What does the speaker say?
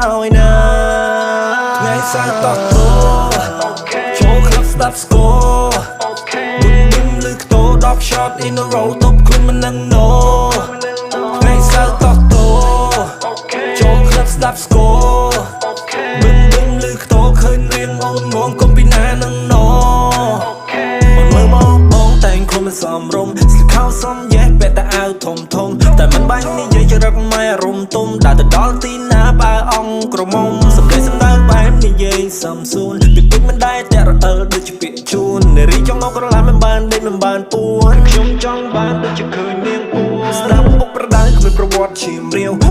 ឲ្យណាថ្ងៃសៅរ៍តោះតោចូលក្លឹបស្ដាប់ស្គរប៊ឹមប៊ឹមលឺខ្ទោ10 shot in a row ទប់ខ្លួនមិននឹង no ថ្ងៃសៅរ៍តោះតោចូលក្លឹបស្ដាប់ស្គរប៊ឹមប៊ឹមលឺខ្ទោឃើញរៀងអូនងងកុំពីណានឹង no មិនមើលមកបងតែងខ្លួនមិនសមរម្យស្លៀកខោសមយេះពាក់តែអាវធំធំតែមិនបាញ់និយាយចរិតម៉ែអារម្មណ៍ទុំដើរទៅដល់ទីណាបើអង្គក្រមុំសំដីសំដៅបែបនិយាយសំសួនពីពេចមិនដែលតែរអិលដូចជាពាក្យជួននារីចង់មកក្រឡានមិនបានដេកមិនបានពួនខ្ញុំចង់បានដូចជាឃើញនាងពួនស្ដាប់បុកប្រដៅគ្មានប្រវត្តិឈាមរាវ។